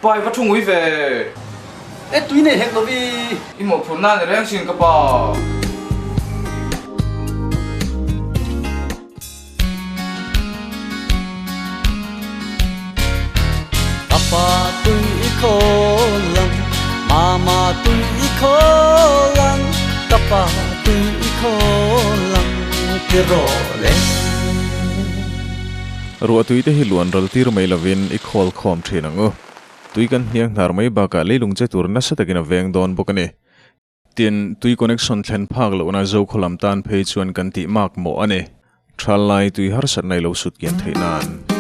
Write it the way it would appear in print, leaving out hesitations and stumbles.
Pa i va thu ngui ve. E tui nei hek lo i. I mawhphurh na ni reng sin ka pa. Ka pa tui i khawl ang, mama tui i khawl ang, ka pa tui i khawl ang ti rawh le. Ruahtui te hi luan ral tir mai lovin i khawl khawm thin ang u. Tui kan hniang hnar mai bakah leilung che tur nasa takin a veng dawn bawk a ni. Tin, tui connection thlen phak lohna Zokhaw lam tan phei chuan kan tih mak mawh a ni. Thalai tui harsatna i lo sut kian theih nan.